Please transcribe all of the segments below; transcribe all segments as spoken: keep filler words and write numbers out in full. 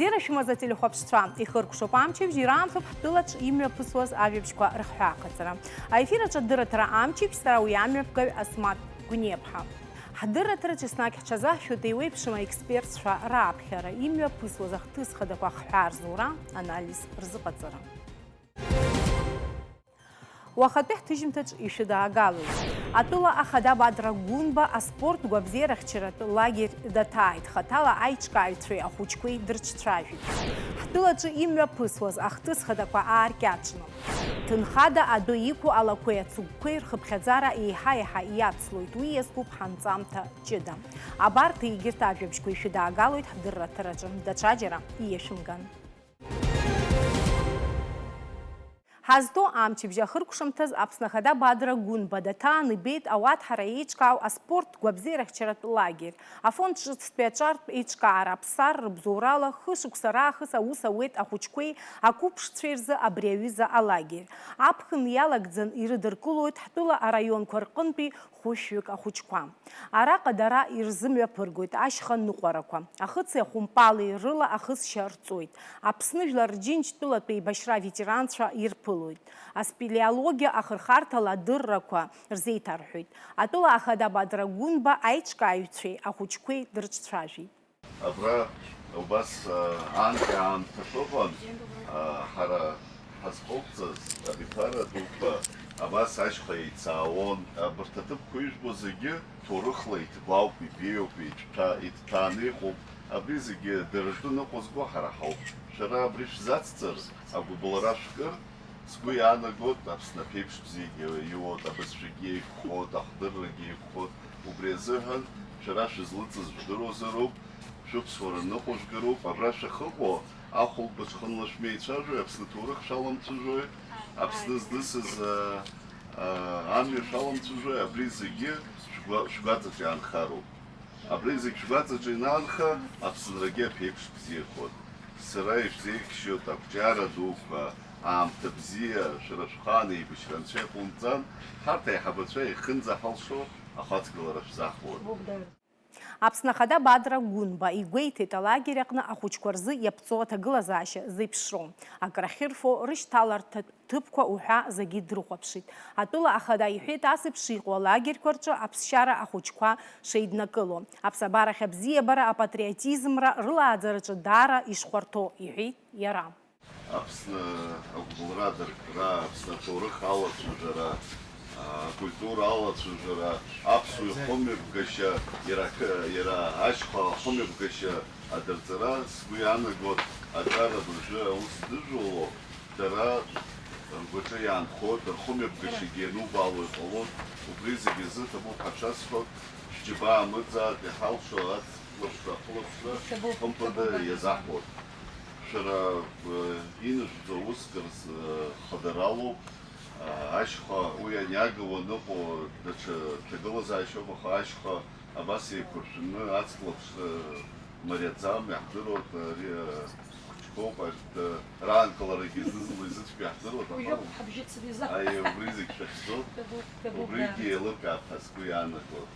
Бзиара шәымаз ателехәаԥшцәа, ихыркәшоуп амчыбжь, ираамҭоуп ҳтәылаҿ имҩаԥысуаз ажәабжьқәа рыхҳәаахаҵара. Аефир аҿы адырраҭара амчыбжь, сара уи амҩаԥгаҩ Асмаҭ Гәниаԥҳа. Ҳдырраҭараҿ еснагь ҳҽазаҳшәоит еиуеиԥшым аекспертцәа рааԥхьара, имҩаԥысуаз ахҭыс хадақәа ахҳәаа рзура, анализ рзыҟаҵара. Уахатәи ҳҭыжьымҭаҿ ишәыдаагалоит. Атәыла ахада Бадра Гәынба аспорт гәабзиарахьчаратә лагер даҭааит, хаҭала аиҿкааҩцәеи ахәыҷқәеи дрыҿцәажәеит. Ҳтәылаҿы имҩаԥысуаз ахҭыс хадақәа ааркьаҿны. Ҭынхада адәы иқәу алақәеи ацыгәқәеи рхыԥхьаӡара еиҳа-еиҳа иацлоит, уи иазкуп ҳанҵамҭа ҷыда. Абарҭ егьырҭ ажәабжьқәа ишәыдаагалоит ҳдырраҭараҿы, даҽаџьара ииашәымган. Ҳазҭоу амчыбжь ахыркәшамҭаз Аԥсны Ахада Бадра Гәынба даҭаан ибеит ауаҭәҳара еиҿкаау аспорт гәабзиарахьчаратә лагер. Афонд ҿыцтәи аҿартә еиҿкаара аԥсар рыбзоурала хышықәса раахыс аус ауеит ахәыҷқәеи ақәыԥшцәеи рзы абри аҩыза алагер. Аԥхын иалагӡан ирыдыркылоит ҳтәыла араионқәа рҟынтәи хәышәҩык ахәыҷқәа. Араҟа дара ирзымҩаԥыргоит ашьха ныҟәарақәа, ахыци ахәымпали рыла ахысшьа рҵоит, Аԥсны Жәлар Рџьынџьтәылатә еибашьра аветеранцәа ирԥылоит, аспелеологиа ахырхарҭала адыррақәа рзеиҭарҳәоит. Атәыла ахада Бадра Гәынба аиҿкааҩцәеи ахәыҷқәеи дрыҿцәажәеит. Абра убас, а, анкьа аамҭақәа ыҟан, а, ҳара ҳазхылҵыз абиԥара дуқәа абас ашьха еицаауан. Абарҭ аҭыԥқәа ижәбо зегьы ҭоурыхла иҭбаауп, ибеиоуп, иҭҭәа-, иҭҭәааны иҟоуп. Абри зегьы дара ртәы ныҟәызго ҳара ҳауп. Шәара абри шәзацҵар, агәыбылра шәкыр, сгәы иаанагоит, Аԥсны аԥеиԥш бзиагьы иоуеит, абызшәагьы еиқәхоит, ахдыррагьы еиқәхоит. Убри азыҳәан шәара шәызлыҵыз жәдыруазароуп, шәыԥсуара ныҟәыжәгароуп, абра шәахыҟоу ахәылбыҽханла шәмеицәажәои, Аԥсны аҭоурых шәаламцәажәои, Аԥсны знысыз, а, а, амҩа шәаламцәажәои, абри зегьы шәгәа-, шәгәаҵаҿы иаанхароуп. Абри зегь шәгәаҵаҿы ианаанха, Аԥсынрагьы аԥеиԥш бзиахоит. Сара ишәзеиӷьшьоит ақәҿиара дуқәа, аамҭа бзиа, шәара шәхаан еибашьра анцәа иҟоумҵан, ҳарҭ аиҳабацәа иахьынӡаҳалшо ахаҵгылара шәзаҳуеит. Аԥсны Ахада Бадра Гәынба игәеиҭеит, алагер аҟны ахәыҷқәа рзы иаԥҵоу аҭагылазаашьа зеиԥшроу, акрахьырфо, рышьҭаларҭатә ҭыԥқәа уҳәа зегьы дрыхәаԥшит. Атәыла ахада иҳәеит, ас еиԥш иҟоу алагерқәа рҿы аԥсшьара ахәыҷқәа шеиднакыло, аԥсабарахь абзиабара, апатриотизмра рылааӡараҿы даара ишхәарҭоу, иҳәеит иара. Аԥсны агәыбылра адыркра, Аԥсны аҭоурых алацәажәара, акультура алацәажәара, аԥсуа ихымҩаԥгашьа, иара ақы-, иара ашьха ахымҩаԥгашьа адырҵара, сгәы иаанагоит, аҿар абыржәы аус дыжәло, дара ргәаҿы иаанхоит, рхымҩаԥгашьагьы ианубаало иҟалоит, убри зегьы азы ҭабуп ҳәа шәасҳәоит, шәџьабаа мыӡаат, иҳалшо аҵхлаԥшра, ахылаԥшра, хымԥада иазаҳуеит. Шәара, э, инажәҵо уск рзы, э, хадаралоуп, э, ашьха уи аниага уаныҟоу даҽа ҭагылазаашьоуп, аха ашьха абас еиқәыршәаны аҵхлаԥшра мариаӡам, иаҳдыруеит, ари, э, хәыҷқәоуп, арҭ, э, раанкыларагьы зны-зынла изыцәгьоу иаҳдыруеит, аха Уиоуп, ҳабжьыцны изы. Аиеи, убри зегь шәахьӡоит. Ҭабуп, ҭабуп, Убригьы да. еилыркаап ҳәа сгәы иаанагоит.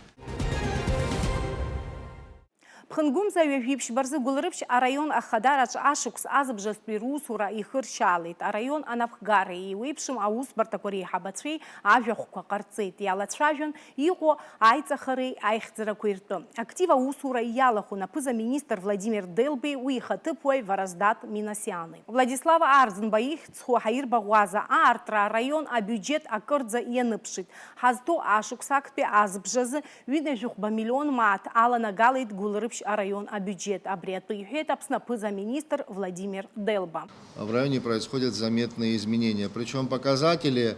Ԥхынгәымза ҩажәи ԥшьба рзы Гәылрыԥшь араион ахадараҿы ашықәс азыбжазтәи русура ихыршьаалеит. Араион анапхгареи еиуеиԥшым аусбарҭақәа реиҳабацәеи ажәахәқәа ҟарҵеит. Иалацәажәон иҟоу аиҵахареи аихьӡарақәеи ртәы. Актив аусура иалахәын аԥыза-министр Владимир Делбеи уи ихаҭыԥуаҩ Вараздат Минасиани. Владислав Арӡынба ихьӡ зху ҳаирбаӷәаза аартра араион абиуџьет акырӡа ианыԥшит. Ҳазҭоу ашықәс актәи азыбжазы ҩынҩажәихәба миллион мааҭ аланагалеит Гәылрыԥшь араион абиуџьет. Абри атәы иҳәеит Аԥсны аԥыза-министр Владимир Делба. В районе происходят заметные изменения. Причём показатели,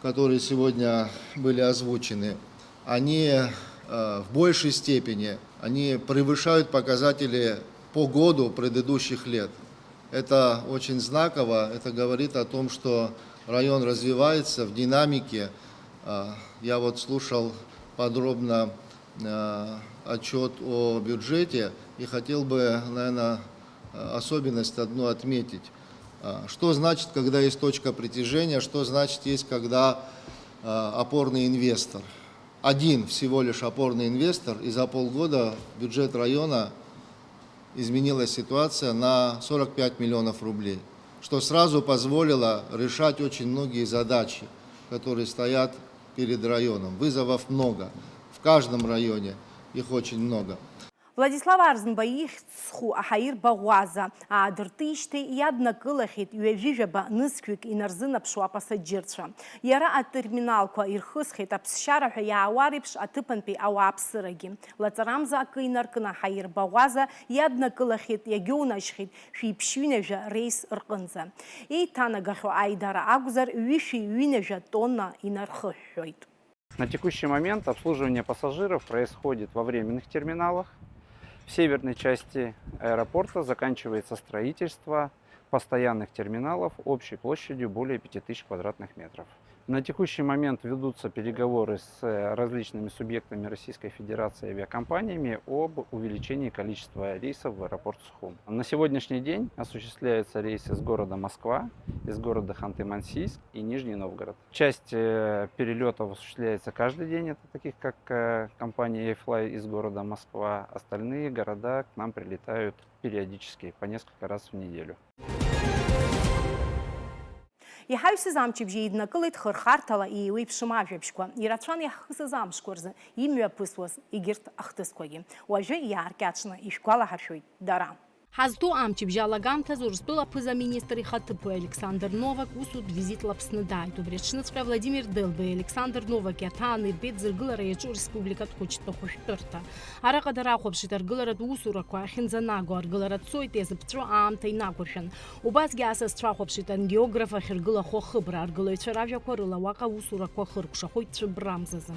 которые сегодня были озвучены, они, э, в большей степени, они превышают показатели по году предыдущих лет. Это очень знаково, это говорит о том, что район развивается в динамике. А, я вот слушал подробно, а, отчёт о бюджете и хотел бы, наверное, а, особенность одну отметить. А, что значит, когда есть точка притяжения, что значит есть, когда, а, опорный инвестор? Один всего лишь опорный инвестор, и за полгода бюджет района Изменилась ситуация на сорок пять миллионов рублей, что сразу позволило решать очень многие задачи, которые стоят перед районом. Вызовов много. В каждом районе их очень много. Владислав Арзынба ихьӡ зху аҳаирба ӷәаза аадыртижьҭеи иаднакылахьеит ҩажәи жәаба нызқьҩык инарзынаԥшуа апасаџьырцәа. Иара атерминалқәа ирхысхьеит аԥсшьара ҳәа иаауа реиԥш аҭыԥантәи ауааԥсырагьы. Лаҵарамза акы инаркны аҳаирба ӷәаза иаднакылахьеит, иагьоунажьхьеит шәиԥшьҩынажәа реис рҟынӡа. Еиҭанагахьоу аидара акәзар, ҩышәи ҩынажәа тонна инархыҳәҳәоит. На текущий момент обслуживание пассажиров происходит во временных терминалах. В северной части аэропорта заканчивается строительство постоянных терминалов общей площадью более пяти тысяч квадратных метров. На текущий момент ведутся переговоры с, э, различными субъектами Российской Федерации и авиакомпаниями об увеличении количества рейсов в аэропорт Сухум. На сегодняшний день осуществляются рейсы с города Москва, из города Ханты-Мансийск и Нижний Новгород. Часть, э, перелётов осуществляется каждый день, это таких как, э, компания Airfly из города Москва. Остальные города к нам прилетают периодически, по несколько раз в неделю. Иҳаҩсыз амчыбжьы еиднакылеит хырхарҭала еиуеиԥшым ажәабжьқәа, ирацәан иаҳхысыз амшқәа рзы имҩаԥысуаз егьырҭ ахҭысқәагьы. Уажәы иааркьаҿны ишәгәалаҳаршәоит дара. Ҳазҭоу амчыбжь алагамҭазы Урыстәыла аԥыза-министр ихаҭыԥуаҩ Александр Новак усутә визитла Аԥсны дааит. Убри аҽныҵәҟьа Владимир Делбеи Александр Новаки аҭаан ирбеит зыргылара иаҿу республикатә хәыҷтәы хәышәтәырҭа. Араҟа дара ахәаԥшит аргыларатә усурақәа ахьынӡанаго, аргылара цоит, иазыԥҵәо аамҭа инақәыршәан. Убасгьы асасцәа ахәаԥшит ангиограф ахьыргылахо ахыбра, аргылаҩцәа ражәақәа рыла уаҟа аусурақәа хыркәшахоит цәыббрамзазы.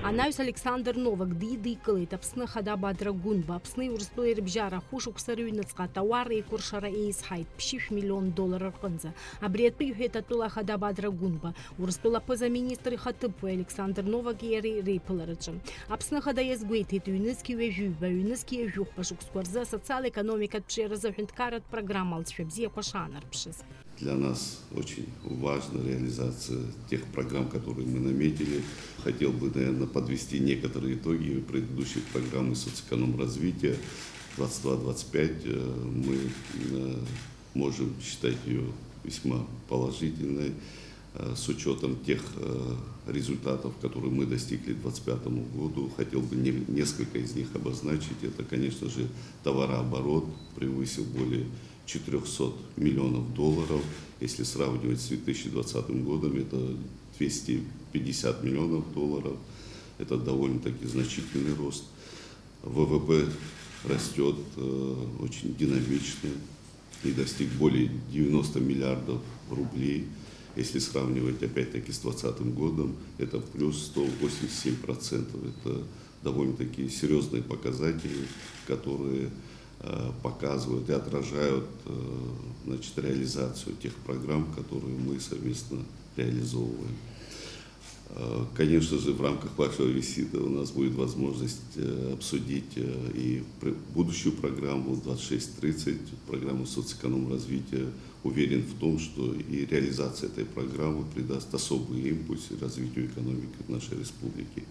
Анаҩс Александр Новак дидикылеит Аԥсны Ахада Бадра Гәынба, Аԥсни Урыстәылеи рыбжьара ахәышықәса рыҩныҵҟа атауар еикәыршара еизҳаит ԥшьышә миллион доллар рҟынӡа. Абри атәы иҳәеит атәыла Ахада Бадра Гәынба, Урыстәыла аԥыза-министр ихаҭыԥуаҩ Александр Новаки иареи реиԥылараҿы. Аԥсны Ахада иазгәеиҭеит, ҩнызқьи ҩажәи ҩба, ҩнызқьи ҩажәи хәба шықәсқәа рзы асоциал-економикатә ҿиаразы аҳәынҭқарратә программа алҵшәа бзиақәа шаанарԥшыз. Для нас очень важна реализация тех программ, которые мы наметили. Хотел бы, наверное, подвести некоторые итоги предыдущих программ и соцэкономразвития. Двадцать два двадцать пять, э, мы, э, можем считать её весьма положительной, э, с учётом тех, э, результатов, которые мы достигли к двадцать пятому году. Хотел бы не-, несколько из них обозначить. Это, конечно же, товарооборот превысил более четырёхсот миллионов долларов. Если сравнивать с две тысячи двадцатым годом, это двести пятьдесят миллионов долларов. Это довольно-таки значительный рост. В В П растёт, э, очень динамично и достиг более девяноста миллиардов рублей. Если сравнивать опять-таки с двадцатым годом, это плюс сто восемьдесят семь процентов. Это довольно-таки серьёзные показатели, которые, э, показывают и отражают, э, значит, реализацию тех программ, которые мы совместно реализовываем. Э, конечно же, в рамках вашего визита у нас будет возможность, э, обсудить, э, и пр-, будущую программу двадцать шесть тридцать, программу соцэкономразвития. Уверен в том, что и реализация этой программы придаст особый импульс и развитию экономики нашей республики.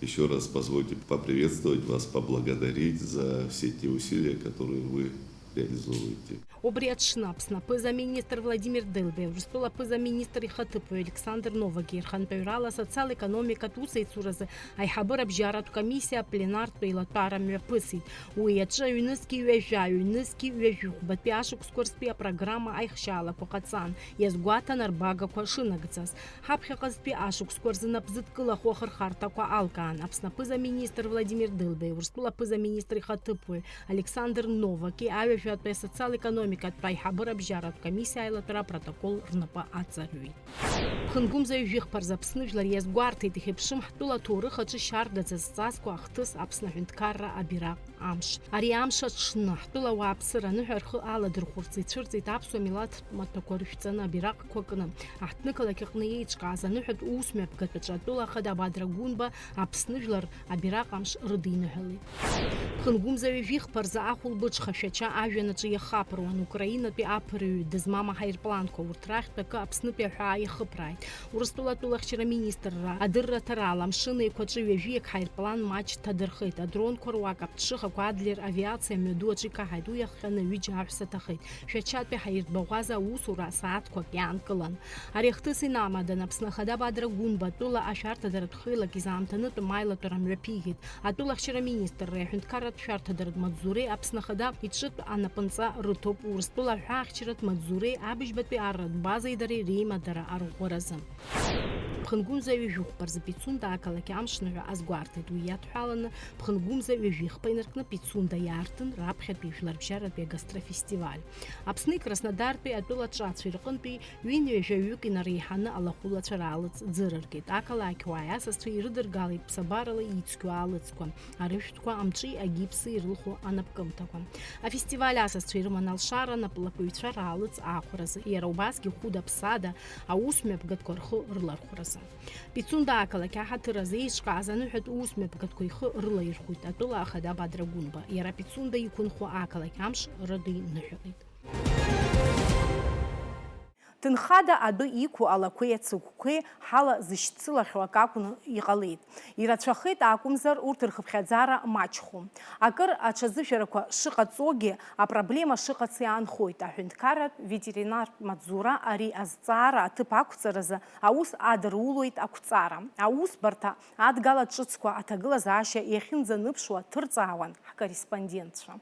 Ещё раз позвольте поприветствовать вас, поблагодарить за все те усилия, которые вы реализовываете. Убри аҽны Аԥсны аԥыза-министр Владимир Делбеи, Урыстәыла аԥыза-министр ихаҭыԥуаҩ Александр Новаки ирхантәаҩрала асоциал-економикатә усеицуразы аиҳабыра абжьаратә комиссиа апленартә еилатәара мҩаԥысит. Уи аҿы ҩнызқьи ҩажәа, ҩнызқьи ҩажәи хәбатәи ашықәсқәа рзтәи апрограмма аихшьаалақәа ҟаҵан, иазгәаҭан арбагақәа шынагӡаз. Ҳаԥхьаҟазтәи ашықәсқәа рзы нап зыдкылахо ахырхарҭақәа алкаан Аԥсны аԥыза-министр Владимир Делбеи, Урыстәыла аԥыза-министр ихаҭыԥуаҩ Александр Новаки аҩажәатәи асоциал-економикатә аиҳабыра абжьаратә комиссиа аилатәара апротокол рнапы аҵарҩит. Ԥхынгәымза ҩажәи хԥа рзы Аԥсны жәлар иазгәарҭеит, ихьыԥшым ҳтәыла аҭоурых аҿы шьардаӡа зҵазкуа ахҭыс Аԥсны аҳәынҭқарра абираҟ амш. Ари амш аҽны, ҳтәыла ауааԥсыра аныҳәа рхы аладырхәырц ицәырҵит аԥсуа милаҭтә маҭәақәа рышәҵаны, абираҟқәа кны. Аҳҭнықалақь аҟны еиҿкааз аныҳәатә усмҩаԥгатәаҿы атәыла ахада Бадра Гәынба Аԥсны жәлар абираҟ амш рыдиныҳәалеит. Ԥхынгәымза ҩажәи хԥа рзы ахәылбыҽха Шәача ажәҩан аҿы иахаԥыруан Украинатәи аԥырҩы дызмам аҳаирпланқәа. Урҭ рахьтә акы Аԥснытәи аҳәаа иахы Прайд. Урыстәыла атәылахьчара министрра адырраҭарала амшын еиқәаҿы ҩажәиак ҳаирплан маҷ ҭадырхеит. Адронқәа руак аԥҽыхақәа Адлер авиациа амҩаду аҿы икаҳаит. Уи иахҟьаны ҩыџьа аҳәса ҭахеит. Шәачатәи ҳаирбаӷәаза аусура сааҭқәак иаанкылан. Ари ахҭыс инамадан Аԥсны Ахада Бадра Гәынба атәыла ашәарҭадаратә хеилак изаамҭанытә маилатәара мҩаԥигеит. Атәылахьчара министрреи аҳәынҭқарратә шәарҭадаратә маҵзуреи Аԥсны Ахада иҿытә анапынҵа рыҭоуп, Урыстәыла аҳәаахьчаратә маҵзуреи абыжьбатәи арратә базеи дареи реимадара арӷәӷәаразы. Ԥхынгәымза ҩажәихәба рзы Пицунда ақалақь амшныҳәа азгәарҭеит. Уи иадҳәаланы, Ԥхынгәымза ҩажәихԥа инаркны Пицунда иаартын раԥхьатәи жәларбжьаратәи агастрофестиваль. Аԥсни Краснодартәи атәыла ҿацәеи рҟынтәи ҩынҩажәаҩык инареиҳаны алахәылацәа раалыҵ ӡырыргеит. Ақалақьуааи асасцәеи ирыдыргалеит ԥсабарала ицқьоу аалыҵқәа, арыжәтәқәа, амҿи агипси ирылху анапкымҭақәа. Афестиваль асасцәа ирыман алшара наплакыҩцәа раалыҵ аахәаразы, иара убасгьы хәыда-ԥсада аус мҩаԥгатәқәа рхы рылархәразы. Пицунда ақалақь аҳаҭыр азы еиҿкааз аныҳәатә ус мҩаԥгатәқәа ихы рылаирхәит атәыла ахада Бадра Гәынба. Иара Пицунда иқәынхо ақалақь амш рыдиныҳәалеит. Ҭынхада адәы иқәу алақәеи ацыгәқәеи ҳала зышьцылахьоу акы акәны иҟалеит. Ирацәахеит акәымзар, урҭ рхыԥхьаӡара маҷхом. Акыр аҽазышәарақәа шыҟаҵогьы, апроблема шыҟац иаанхоит. Аҳәынҭқарратә ветеринартә маҵзура ари азҵаара аҭыԥ ақәҵаразы аус адырулоит ақәҵара, аусбарҭа, адгала ҿыцқәа, аҭагылазаашьа иахьынӡаныԥшуа ҭырҵаауан ҳкорреспондентцәа.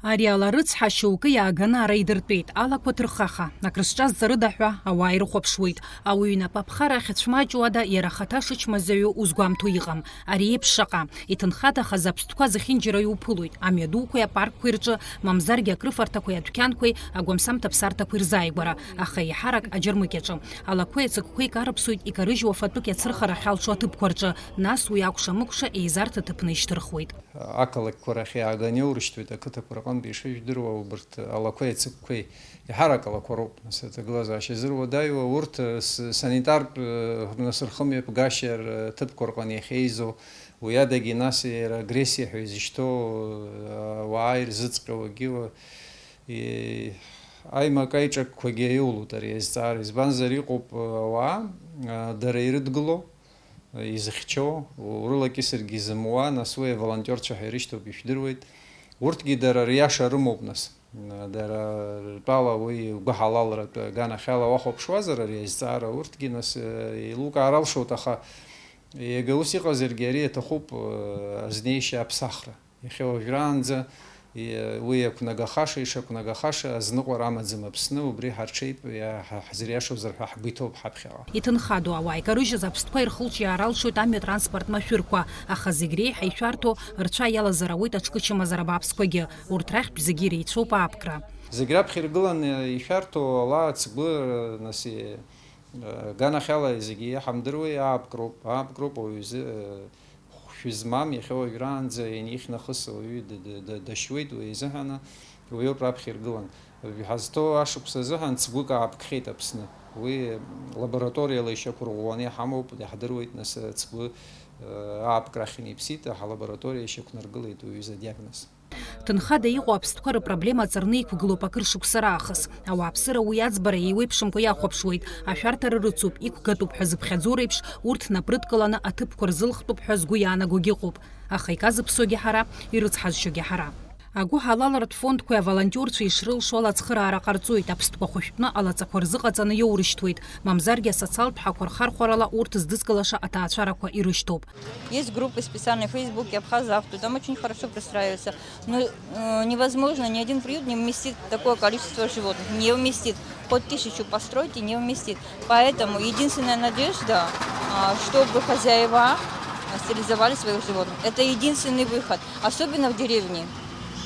Ари ала рыцҳа шьоукы иааганы ара идыртәеит, алақәа ҭырхаха, акрызҿаз ҵарыда ҳәа ауаа ирыхәаԥшуеит. Ауаҩы инапы аԥхара ахьацәмаҷу ада иара ахаҭа шычмазаҩу узгәамҭо иҟам. Ари еиԥш шаҟа иҭынхадахаз аԥстәқәа зехьынџьара иуԥылоит, амҩадуқәеи апаркқәеи рҿы, мамзаргьы акрыфарҭақәеи адәқьанқәеи агәамсамҭа ԥсарҭақәеи рзааигәара, аха еиҳарак аџьармыкьаҿы. Алақәеи ацыгәқәеи карыԥсоит икарыжьуа фатәык иацырхарахь алшо аҭыԥқәа рҿы, нас уи акәша-мыкәша еизарҭа ҭыԥны ишьҭырхуеит. Ақалақьқәа рахь иааганы иоурышьҭуеит ақыҭақәа рҟынтә ишыжәдыруа, убарҭ алақәеи ацыгәқәеи иаҳарак алақәа роуп, нас, аҭагылазаашьа зыруадаҩуа, урҭ, э, с-, санитартә, э, нас, рхымҩаԥгашьа рҭыԥқәа рҟны иахьеизо, уи адагьы, нас, иара агрессиа ҳәа изышьҭоу, э, ауаа ирзыҵҟьауагьы, э, аимак аиҿакқәагьы аиулоит ари азҵаара, избанзар, иҟоуп, э, ауаа, э, дара ирыдгыло, изыхьчо, урылакьысыргьы изымуа, нас уи аволонтиорцәа ҳәа ирышьҭоуп, ишәдыруеит. Урҭгьы дара риаша рымоуп, нас. Дара ртәала уи гәыҳалалратә аганахьала уахәаԥшуазар, ари азҵаара урҭгьы, нас, еилукаар алшоит, аха иага ус иҟазаргьы ари аҭахуп, азнеишьа аԥсахра. Иахьа уажәраанӡа, и-, уи иақәнагахаша, ишақәнагахаша азныҟәара амаӡам Аԥсны, убри ҳарҽеип, иа-, ҳа-, ҳзыриашозар ҳәа ҳгәы иҭоуп ҳаԥхьаҟа. Иҭынхадоу ауаа икарыжьыз аԥстәқәа ирхылҿиаар алшоит амҩа транспорт машәырқәа, аха зегь реиҳа ишәарҭоу рцәа иалазар ауеит аҿкы-чымазара бааԥсқәагьы, урҭ рахьтә зегьы иреицәоуп аапкра. Зегь раԥхьа иргыланы ишәарҭоу ала ацгәы, нас, и-, Ганахьала зегьы иҳамдыруеи, аапкроуп, аапкроуп ауаҩы изы, хәшәы змам, иахьа уажәраанӡа ианихьнахыс ауаҩы д-, д-, д-, дашьуеит уи изыҳәаны, уиоуп раԥхьа иргылан. Ҳазҭоу ашықәс азыҳәан цгәык аапкхьеит Аԥсны. Уи лабораториала ишьақәырӷәӷәаны иҳамоуп, иаҳдыруеит, нас, цгәы, аапкрахь ианиԥсит, ҳлабораториа ишьақәнаргылеит уи аҩыза адиагноз. Ҭынхада иҟоу аԥстәқәа рыпроблема аҵарны иқәгылоуп акыр шықәса раахыс. Ауааԥсыра уи аӡбара еиуеиԥшымкәа иахәаԥшуеит, ашәарҭара рыцуп, иқәгатәуп ҳәа зыԥхьаӡо реиԥш, урҭ напрыдкыланы аҭыԥқәа рзылхтәуп ҳәа згәы иаанагогьы ыҟоуп. Аха иказыԥсогьы ҳара, ирыцҳазшьогьы ҳара. Агәыҳалалратә фондқәеи аволонтиорцәеи ишрылшо алацхыраара ҟарҵоит, аԥстәқәа хәышәтәны алаҵақәа рзыҟаҵаны иоурышьҭуеит, мамзаргьы асоциалтә ҳақәа рхархәарала урҭ здызкылаша аҭаацәарақәа ирышьҭоуп. Есть группы специальные в Фейсбуке «Абхазавто», там очень хорошо пристраиваются. Но, э, невозможно, ни один приют не вместит такое количество животных, не вместит. Хоть тысячу постройте, не вместит. Поэтому единственная надежда, а, чтобы хозяева, а, стерилизовали своих животных. Это единственный выход, особенно в деревне.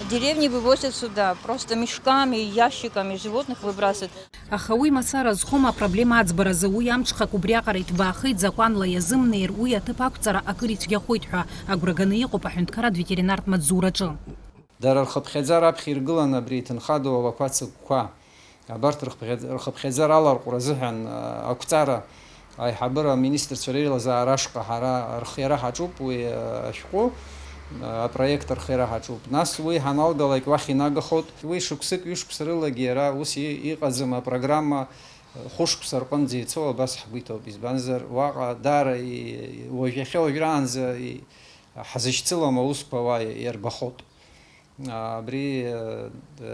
В деревне вывозят сюда, просто мешками, ящиками животных выбрасывают. Аха уи мацара зхом апроблема аӡбаразы, уи амҽхак убриаҟара иҭбаахеит, закәанла иазымнеир, уи аҭыԥ ақәҵара акыр ицәгьахоит ҳәа агәра ганы иҟоуп аҳәынҭқарратә ветеринартә маҵзураҿы. Дара рхыԥхьаӡара аԥхьа иргылан абри иҭынхадоу алақәа ацыгәқәа. Абарҭ рхыԥхьаӡ-, рхыԥхьаӡара аларҟәра азыҳәан, а, ақәҵара аиҳабыра аминистрцәа реилазаара ашҟа ҳара архиара ҳаҿуп, уи, а, ашәҟәы, а, апроект архиара ҳаҿуп. Нас уи ҳаналгалак уахь инагахоит. Уи шықәсык, ҩышықәса рылагьы иара ус и-, иҟаӡам апрограмма, Хәышықәса рҟынӡа ицо абас ҳгәы иҭоуп, избанзар, уаҟа даара и-, уажә иахьа уажәраанӡа и-, ҳазышьцылом аусқәа уа иарбахоит. Абри, э,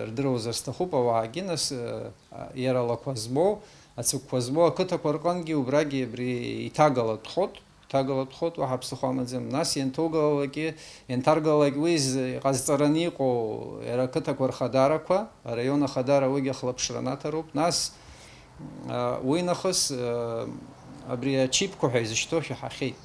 рдыруазар сҭахуп, ауаагьы, нас, э, иара алақәа змоу, ацыгәқәа змоу ақыҭақәа рҟынгьы убрагьы абри иҭагалатәхоит. Ҭагалатәхоит, уаҳа ԥсыхәа амаӡам. Нас ианҭоугалалакгьы, ианҭаргалалак уи з-, иҟазҵараны иҟоу иара ақыҭақәа рхадарақәа, араион ахадара уигьы ахылаԥшра анаҭароуп. Нас, а, уи нахыс, а, абри ачипқәа ҳәа изышьҭоу шәаҳахьеит.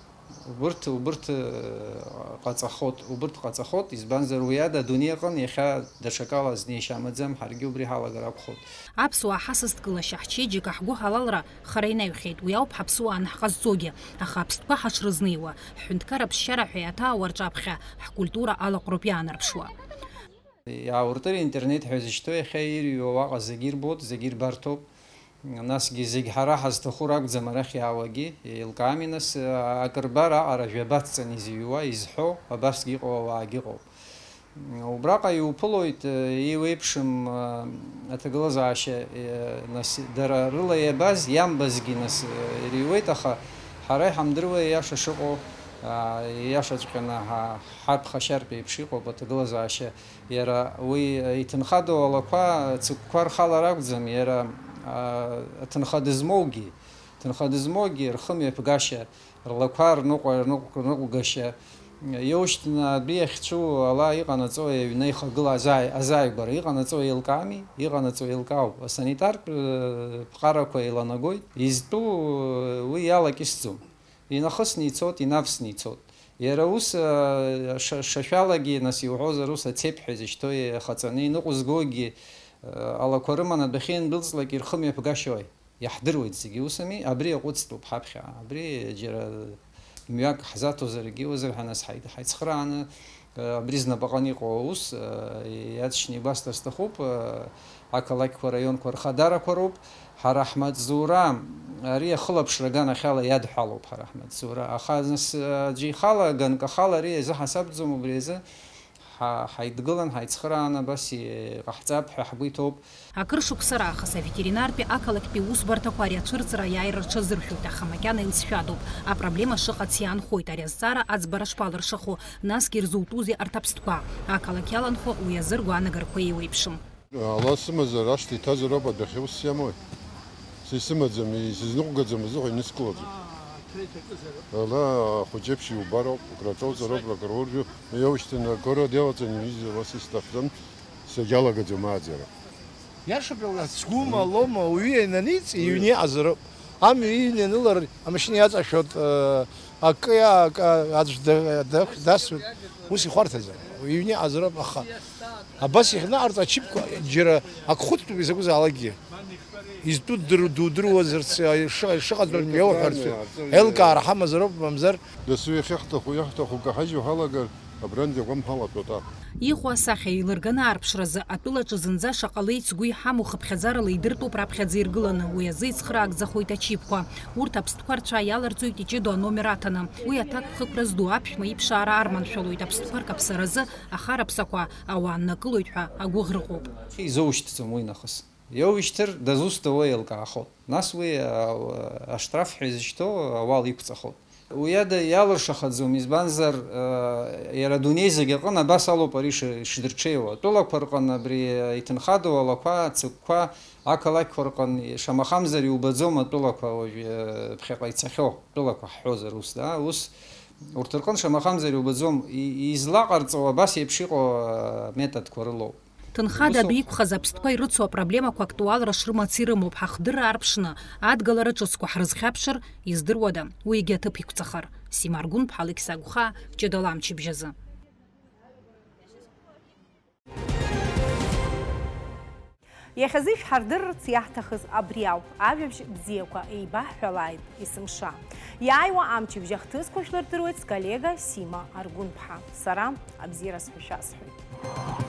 Убырҭ, убырҭ, а, ҟаҵахот, убырҭ ҟаҵахот, избанзар уи ада адунеи аҟны иахьа даҽакала азнеишьа амаӡам, ҳаргьы убри ҳалагар акәхоит. Аԥсуаа ҳасасдкылашьа, ҳчеиџьыка, ҳгәыҳалалра хара инаҩхьеит, уи ауп ҳаԥсуаа анаҳҟазҵогьы, аха аԥстәқәа ҳашрызнеиуа, ҳҳәынҭқар аԥсшьара ҳәа иаҭаауа рҿаԥхьа ҳкультура алаҟәроуп иаанарԥшуа. Иаауртыр интернет ҳәа изышьҭоу иахьа ирҩуа уаҟа зегьы ирбоит, зегьы ирбарҭоуп. Насгьы зегь ҳара ҳазҭаху ракәӡам арахь иаауагьы, еилкаами нас, акыр бар аҟара жәаба ацҵаны изыҩуа, изҳәо, абасгьы иҟоу ауаагьы ыҟоуп. Убраҟа иуԥылоит, еиуеиԥшым, аҭагылазаашьа, нас, дара рыла иабаз, иамбазгьы, нас, ириуеит, аха ҳара иҳамдыруа ииаша шыҟоу, ииашаҵәҟьаны ҳа-, ҳаԥхашьартә еиԥш иҟоуп аҭагылазаашьа. Иара уи иҭынхадоу алақәа, цыгәқәа рхала ракәӡам, иара, аҭынха дызмоугьы, ҭынха дызмоугьы рхымҩаԥгашьа, рлақәа рныҟәа-, рныҟә-, рныҟәгашьа, иоушьҭны адәы иахьцәу ала иҟанаҵои аҩны ихагыла азааи-, азааигәара, иҟанаҵо еилкаами, иҟанаҵо еилкаауп. Асанитартә, э, ԥҟарақәа еиланагоит, изтәу, э, уи иалакьысӡом. Инахысны ицот, инавсны ицот. Иара ус, э, ша-, шашәалагьы, нас иуҳәозар, ус ацеԥ ҳәа изышьҭоу иахаҵаны иныҟәызгогьы, э, алақәа рыманы адәахьы иандәылҵлак ирхымҩаԥгашьои? Иаҳдыруеит зегьы усами, абри аҟәыҵтәуп ҳаԥхьа, абри џьара мҩак ҳзаҭозаргьы, уазырҳәа нас ҳаи-, ҳаицхрааны, э, абри знапаҟны иҟоу аус, э, иаҵшьны игәасҭар сҭахуп, э, ақалақьқәа, раионқәа рхадарақәа роуп, ҳара ҳмаҵзура, ари ахылаԥшра аганахьала иадҳәалоуп ҳара ҳмаҵзура, аха нас, э, аӡәы ихала, ганк ахала ари изыҳасабӡом, убри азы Ҳа-, ҳаидгылан, ҳаицхыраан, абас иҟаҳҵап ҳәа ҳгәы иҭоуп. Акыр шықәса раахыс аветеринартәи ақалақьтәи усбарҭақәа ари ацәырҵра аиааира рҽазыршәоит, аха макьана илҵшәадоуп. Апроблема шыҟац иаанхоит, ари азҵаара аӡбара шԥалыршахо, насгьы ирзутәузеи арҭ аԥстәқәа? Ақалақь иаланхо уи азы ргәаанагарақәа еиуеиԥшым. Ала сымазар, ашҭа иҭазар ауп адәахьы, ус иамои? Са исымаӡам, исызныҟәгаӡам азыҳәа инысклаӡом. Ала ахәыҷеиԥш иубароуп, акраҿоуҵароуп, акрауржәу, иоушьҭын, акыра делаҵан, иҩыза, ус исҭахӡам, сагьалагаӡом ааӡара. Иашоуп, иаура, сгәыма, лома, уаҩы иананиҵ, иҩны иҟазароуп. Амҩа иҩны ианылар, амашьына иаҵашәот, э, акы иа-, акы аӡә да-, да-, дасуеит, ус ихәарҭаӡам. Иҩны иҟазароуп, аха абас иахьнаҟарҵо ачыԥқәа, џьара ак хәыцтәуп изакәызаалакгьы. Изтәу ддыр-, дудыруазарц, э, шы-, шыҟаҵәҟьа иауҳәарц, еилкаара ҳамазароуп, мамзар. Дасу иахьахҭаху, иахҭаху каҳажьу ҳалагар, Абранӡа агәам ҳалатәоуп. Иҟоу асахьа еилырганы аарԥшразы, атәылаҿы зынӡа шаҟа леиц гәы иҳамоу хыԥхьаӡарала идыртәуп раԥхьаӡа иргыланы, уи азы ицхыраагӡахоит ачипқәа. Урҭ аԥстәқәа рцәа иаларҵоит иҷыдоу аномер аҭаны. Уи аҭакԥхықәра зду аԥшәма иԥшаара арманшәалоит, аԥстәқәа ркаԥсаразы ахараԥсақәа ауаа ннакылоит ҳәа агәыӷра ыҟоуп. Изоушьҭӡом уи нахыс. Иоуишьҭыр, дазусҭоу еилкаахоит. Нас уи, а, ашҭраф ҳәа изышьҭоу ауал иқәҵахоит. Уи ада иалыршахаӡом, избанзар, а, иара адунеи зегь аҟны абас алоуп ари ш-, ишдырҽеиуа. Атәылақәа рҟны абри иҭынхадоу алақәа, ацыгәқәа, ақалақьқәа рҟны, шамахамзар иубаӡом атәылақәа уажә, а, ԥхьаҟа ицахьоу, тәылақәа ҳҳәозар ус, да, ус, урҭ рҟны шамахамзар иубаӡом, и-, излаҟарҵауа абас еиԥш иҟоу, а, методқәа рылоуп. Ҭынхада адәы иқәхаз аԥстәқәа ирыцу апроблемақәа актуалра шрымац ирымоуп ҳахдырра аарԥшны, адгалара ҿыцқәа ҳрызхьаԥшыр, издыруада, уигьы аҭыԥ иқәҵахар. Сима Аргәынԥҳа, Алықьса Агәхаа, Ҷыдала амчыбжь азы. Иахьазы ишәҳардырырц иаҳҭахыз абри ауп, ажәабжь бзиақәа еибаҳҳәалааит есымша. Иааиуа амчыбжь ахҭысқәа шәлырдыруеит сколлега Сима Аргәынԥҳа. Сара абзиараз ҳәа шәасҳәоит.